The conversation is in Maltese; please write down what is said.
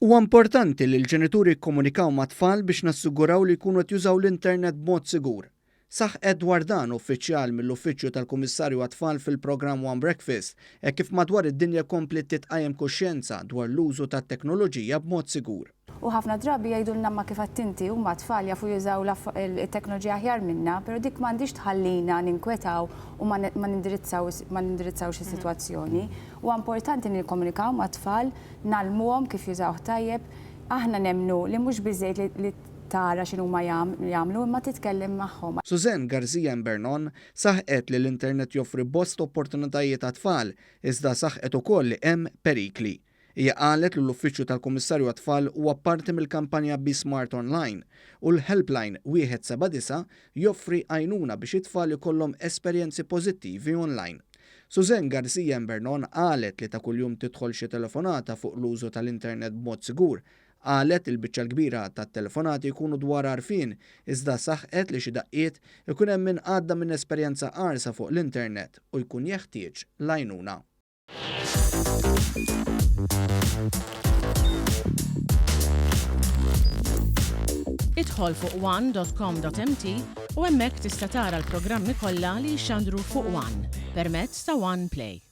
Huwa importanti li l-ġenituri jikkomunikaw mat-tfal biex nassiguraw li jkunu qed jużaw l-internet b'mod sigur. Saħqet dwar dan uffiċjal mill-Uffiċċju tal-Kummissarju għat-Tfal fil-programm One Breakfast, hekk kif madwar id-dinja kompliet titqajjem kuxjenza dwar l-użu tat-teknoloġija b'mod sigur. U ħafna drabi jgħidulna imma kif għedt inti, huma t-tfal jafu jużaw it-teknoloġija aħjar minna, però dik m'għandhiex tħallina ninkwetaw u ma nindirizzawx is-sitwazzjoni. Huwa importanti li nikkomunikaw mat-tfal, ngħallmuhom kif jużawh tajjeb. Aħna nemmnu li mhux biżżejjed li tara x'inhuma jagħmlu imma titkellem magħhom. Suzanne Garcia Imbernon saħqet li l-internet joffri bosta opportunitajiet għat-tfal, iżda saħqet ukoll li hemm perikli. Hija qalet li l-Uffiċċju tal-Kummissarju għat-Tfal huwa parti mill-kampanja Be Smart Online u l-helpline 179 joffri għajnuna biex it-tfal ikollhom esperjenzi pożittivi online. Suzanne Garcia Imbernon qalet li ta' kuljum tidħol xi telefonata fuq l-użu tal-internet b'mod sigur. Qalet li l-biċċa l-kbira tat-telefonati jkunu dwar għarfien iżda saħqet li xi daqqiet ikun hemm min għadda minn esperjenza qarsa fuq l-internet u jkun jeħtieġ l-għajnuna. Idħol fuq one.com.mt u hemmhekk tista' tara l-programmi kollha li jixxandru fuq One permezz ta' One Play.